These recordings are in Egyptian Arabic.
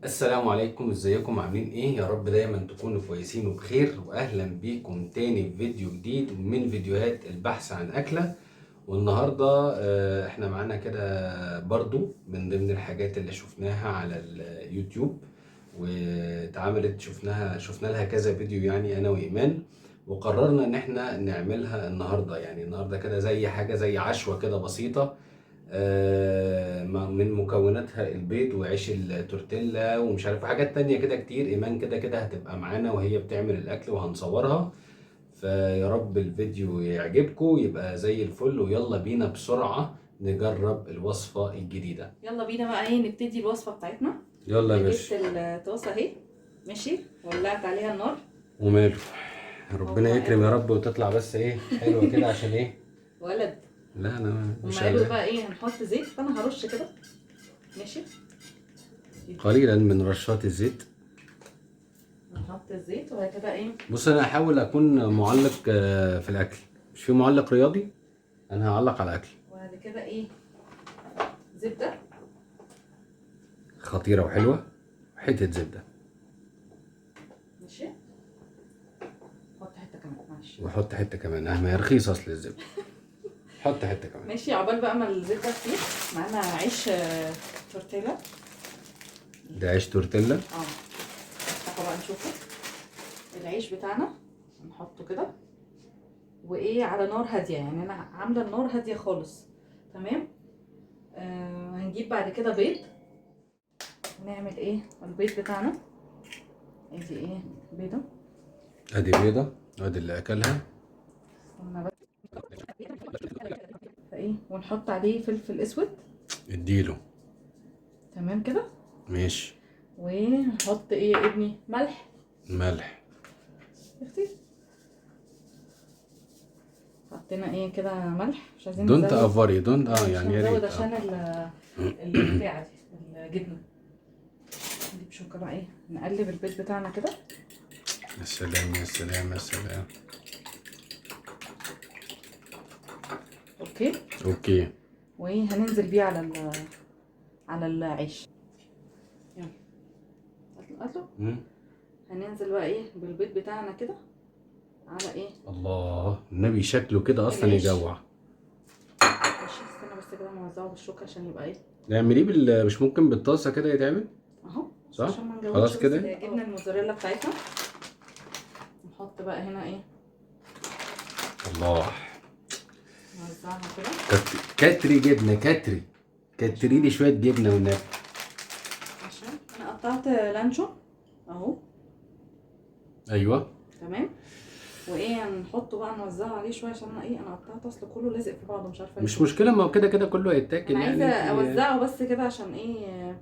السلام عليكم، ازيكم؟ عاملين ايه؟ يا رب دايما تكونوا كويسين وبخير، واهلا بيكم تاني في فيديو جديد من فيديوهات البحث عن اكلة. والنهاردة احنا معانا كده برضو من ضمن الحاجات اللي شفناها على اليوتيوب واتعملت، شفنا لها كذا فيديو يعني انا وايمان، وقررنا ان احنا نعملها النهاردة. يعني النهاردة كده زي حاجة زي عشوة كده بسيطة، من مكوناتها البيض وعيش التورتيلا ومش عارف حاجات تانية كده كتير. ايمان كده كده هتبقى معانا وهي بتعمل الاكل وهنصورها، فيا رب الفيديو يعجبكم يبقى زي الفل. ويلا بينا بسرعة نجرب الوصفة الجديدة. يلا بينا بقى ايه نبتدي الوصفة بتاعتنا. يلا يا باشا. جبت الطاسة اهي، ماشي، ولعت عليها النار. وماله، ربنا يكرم يا رب وتطلع بس ايه حلوة كده عشان ايه ولد. لا انا مش هما قالوا بقى ايه هنحط زيت، فانا هرش كده، ماشي، قليلا من رشات الزيت. هنحط الزيت وبعد كده ايه، بص انا هحاول اكون معلق في الاكل، مش في معلق رياضي، انا هعلق على الاكل. وبعد كده ايه زبدة خطيرة وحلوه، حتة زبدة، ماشي. حط حتة كمان، معلش، وحط حتة كمان، ما هي رخيصة اصل الزبدة. حط حتة كمان، ماشي. عقبال بقى ما الزبدة تسيح. معانا عيش تورتيلا. ده عيش تورتيلا، نفتحه بقى نشوفه. العيش بتاعنا نحطه كده، وايه على نار هادية، يعني انا عامله النار هادية خالص، تمام. هنجيب بعد كده بيض، نعمل ايه البيض بتاعنا. ادي ايه بيضة، ادي بيضة، ادي اللي اكلها. استنى بس. فايه ونحط عليه فلفل اسود، اديله، تمام كده، ماشي. ونحط ايه يا ابني، ملح، ملح اختي، حطينا ايه كده ملح، مش عايزين don't افوري don't، يعني يا ريت عشان البتاعه دي الجبنة. نجيب شوكه بقى ايه نقلب البيض بتاعنا كده. يا سلام يا سلام يا سلام. okay okay. وهننزل بيه على على العيش. يلا اطلب. هننزل بقى ايه بالبيض بتاعنا كده على ايه. الله النبي شكله كده اصلا يجوع. ماشي، استنى بس كده نوزعه بالشوكة عشان يبقى ايه. نعمل ايه مش ممكن بالطاسه كده يتعمل اهو، صح؟ عشان ما نجوعش. خلاص كده جبنا الموزاريلا بتاعتنا، نحط بقى هنا ايه. الله، نوزعها كده. كتري جبنه، كتري كتري لي شوية جبنه والنبي. عشان انا قطعت لانشون اهو، ايوه تمام. وايه هنحطه بقى نوزعه عليه شوية عشان انا ايه انا قطعت اصل كله لازق في بعضه، مش عارفه مش مشكلة، ما هو كده كده كله هيتاكل. انا عايزه اوزعه بس كده عشان ايه،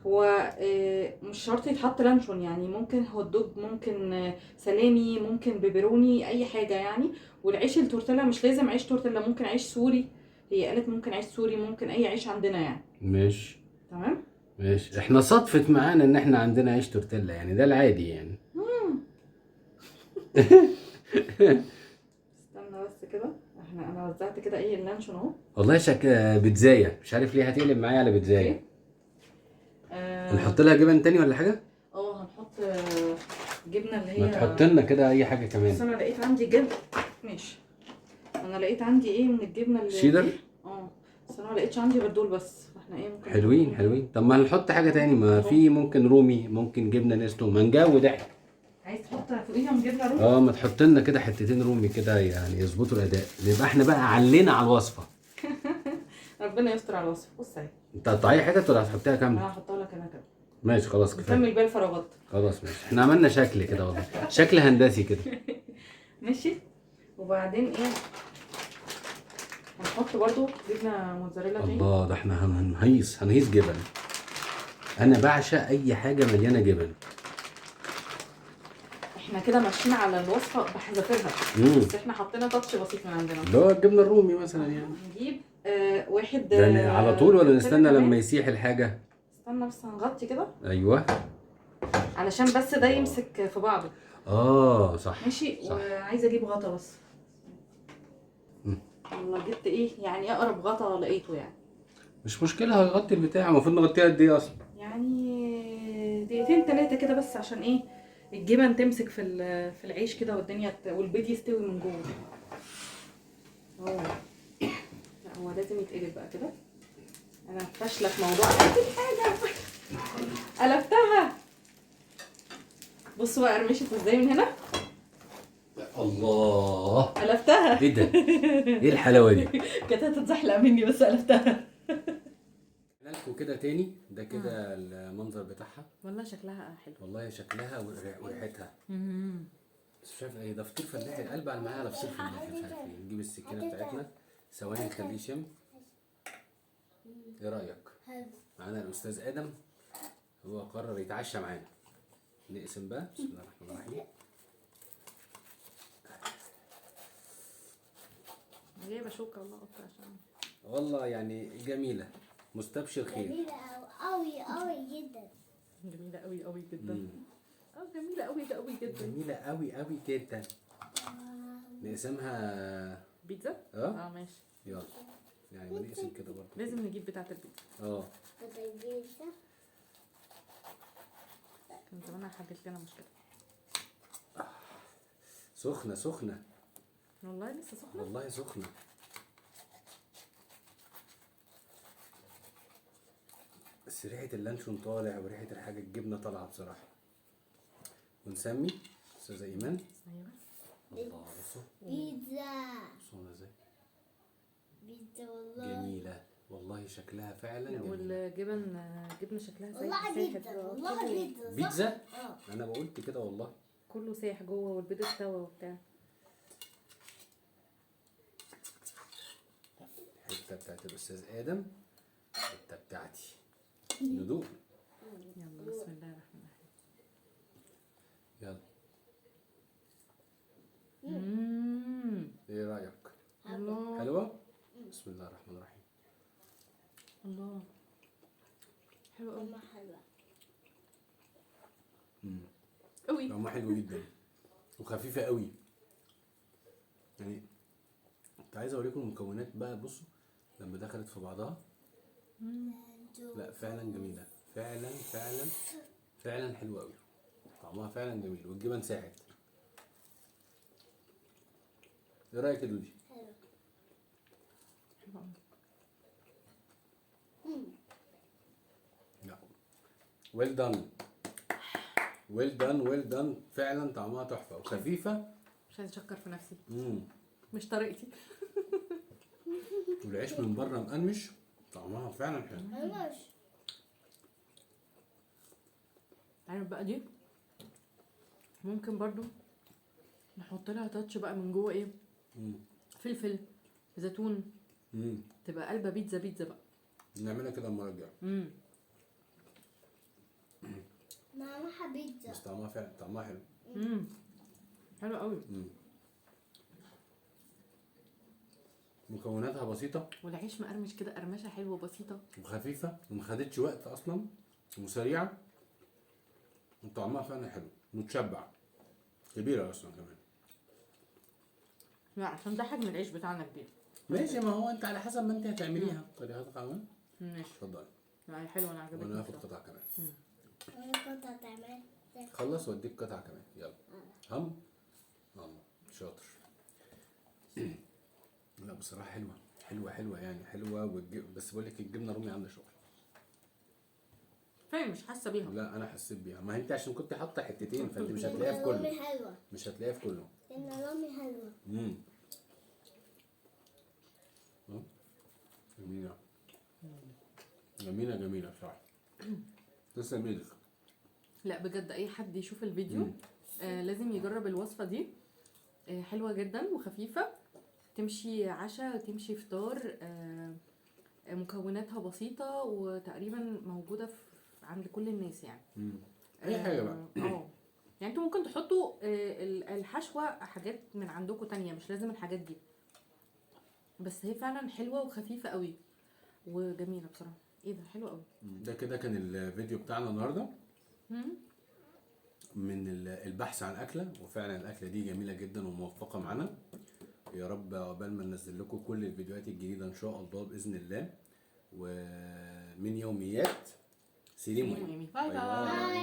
هو إيه مش شرط يتحط لانشون، يعني ممكن hot dog، ممكن سلامي، ممكن بيبروني، اي حاجة يعني. والعيش التورتيلا مش لازم عيش تورتيلا، ممكن عيش سوري، هي قالت ممكن عيش سوري، ممكن اي عيش عندنا يعني. ماشي تمام ماشي. احنا صدفت معانا ان احنا عندنا عيش تورتيلا، يعني ده العادي يعني. استنى بس كده، احنا انا وزعت كده ايه اللانشون اهو. والله شكل بيتزايه، مش عارف ليه هتقلب معايا على بيتزايه. نحط لها جبن تاني ولا حاجة؟ هنحط جبنه اللي هي، ما تحط لنا كده اي حاجة كمان. بس انا لقيت عندي جبن، ماشي. انا لقيت عندي ايه من الجبنة اللي شيدر، بس انا ما لقيتش عندي غير دول بس، فاحنا ايه ممكن حلوين حلوين. طب ما هنحط حاجة تاني، ما في ممكن رومي، ممكن جبنه نستو، ما نجود احنا. عايز تحط فوقيهم جبنه رومي؟ ما تحط لنا كده حتتين رومي كده يعني يظبطوا الاداء، نبقى احنا بقى علينا على الوصفة. ربنا يستر على الوصفة. بص اهي، انت هتقطعيها حتت ولا هتحطيها كاملة؟ انا هحطها لك انا كده. ماشي خلاص كفاية، نكمل بيها الفراغات. خلاص ماشي، احنا عملنا شكل كده والله، شكل هندسي كده. ماشي. وبعدين ايه هنحط برضو جبنه موتزاريلا تاني. الله، ده احنا هنهيص هنهيص جبن. انا بعشق اي حاجة مليانة جبن. احنا كده ماشيين على الوصفة بحذافيرها، بس احنا حطينا تاتش بسيط من عندنا، اللي هو الجبنة الرومي مثلا يعني. نجيب واحد ده على طول ولا نستنى لما يسيح الحاجة؟ استنى بس هنغطي كده. ايوه، علشان بس ده يمسك في بعضه. صح ماشي. صح. وعايزه اجيب غطا بس. والله جبت ايه يعني اقرب غطا لقيته يعني. مش مشكلة، هيغطي البتاع. المفروض نغطيها قد ايه اصلا؟ يعني دقيقتين 3 كده بس، عشان ايه الجبن تمسك في في العيش كده، والدنيا والبيض يستوي من جوه. لا هو لازم يتقلب بقى كده. انا فاشلة في موضوع قلب الحاجة، قلبتها. بصوا بقى قرمشت ازاي من هنا. الله، قلبتها. ايه ده؟ ايه الحلاوة دي؟ كانت هتتزحلق مني بس قلبتها. لكم كده تاني، ده كده المنظر بتاعها. والله شكلها حلو، والله شكلها وريحتها. بس مش عارف ايه ده، فطير فلاحي. القلب على معايا على فطير فلاحي، مش عارف ايه. نجيب السكينة بتاعتنا ثواني نخليه يشم. ايه رايك؟ معانا الاستاذ ادم، هو قرر يتعشى معانا. نقسم بقى. بسم الله الرحمن الرحيم. جايبه شوكه والله قطع عشان والله يعني جميلة، مستبشر خير. جميلة قوي قوي جدا. جميلة قوي قوي جدا. جميلة قوي قوي جدا. جميلة قوي قوي جدا. نقسمها بيتزا؟ ماشي. يلا يعني بنقسم كده برضه. لازم نجيب بتاعه البيتزا. بتاعه البيتزا. كان زمانها حلت لنا مشكلة. سخنة سخنة. والله لسه سخنة. والله سخنة. بس ريحة اللانشون طالع وريحة الحاجة الجبنة طالعة بصراحة. ونسمي أستاذة إيمان. أيوه. الله، بصوا بيتزا. بصوا ازاي بيتزا والله جميلة، والله شكلها فعلا جميل. والجبن، جبنة شكلها سايح. والله بيتزا، والله بيتزا. بيتزا؟ أنا بقولت كده والله. كله سايح جوه والبيض استوى وبتاع. الحتة بتاعت الأستاذ آدم، الحتة بتاعتي. ندوق. يلا بسم الله الرحمن الرحيم. يلا. ايه رأيك؟ الله. حلوة؟ بسم الله الرحمن الرحيم. الله حلوة قوي. حلوة قوي. طعمها حلو جدا وخفيفة قوي. يعني كنت عايز اوريكم المكونات بقى. بصوا لما دخلت في بعضها. لا فعلا جميلة، فعلا فعلا فعلا حلوة قوي. طعمها فعلا جميل والجبن ساعد. ايه رأيك يا دودي؟ حلو. لا well done well done well done. فعلا طعمها تحفة وخفيفة. مش عايزة اشكر في نفسي. مش طريقتي. والعيش من بره مقرمش، طعمها فعلا حلو. مقرمش. عارف بقى دي ممكن برضو نحط لها تاتش بقى من جوه ايه؟ فلفل، زيتون. تبقى قلبه بيتزا بيتزا بقى. نعملها كده المرة الجاية. ماما بيتزا. بس طعمها فعلا طعمها حلو. حلو قوي. مكوناتها بسيطة والعيش مقرمش كده، قرمشه حلوة بسيطة وخفيفة وما خدتش وقت اصلا وسريعة، وطعمها فعلا حلو متشبع، كبيرة اصلا كمان. لا عشان ده حجم العيش بتاعنا كبير. ماشي، ما هو انت على حسب ما انت هتعمليها. طريقتها كمان. ماشي اتفضلي. لا حلوة، انا عجبتني. وانا هاخد قطعه كمان. قطعه كمان. خلص واديك قطعه كمان. يلا. هم الله شاطر. لا بصراحة حلوة حلوة حلوة يعني حلوة. بس بقول لك الجبنة الرومي عامله شغل. فين مش حاسه بيها؟ لا انا حسيت بيها. ما انت عشان كنت حاطه حتتين فانت مش هتلاقيها في كله. حلوة. مش هتلاقيها في كله. الجبنة الرومي حلوة. جميلة جميلة جميلة بصراحة. تسلم ايدك. لا بجد اي حد يشوف الفيديو لازم يجرب الوصفة دي. حلوة جدا وخفيفة، تمشي عشاء تمشي فطار. مكوناتها بسيطة وتقريبا موجودة عند كل الناس يعني. اي حاجة بقى. يعني انتوا ممكن تحطوا الحشوه حاجات من عندكم تانية، مش لازم الحاجات دي، بس هي فعلا حلوة وخفيفة قوي وجميلة بصراحة. ايه ده حلو قوي. ده كده كان الفيديو بتاعنا النهارده من البحث عن اكله، وفعلا الاكلة دي جميلة جدا وموفقه معانا. يا رب عقبال ما ننزل لكم كل الفيديوهات الجديدة ان شاء الله باذن الله. ومن يوميات سليم وإيمي. bye bye.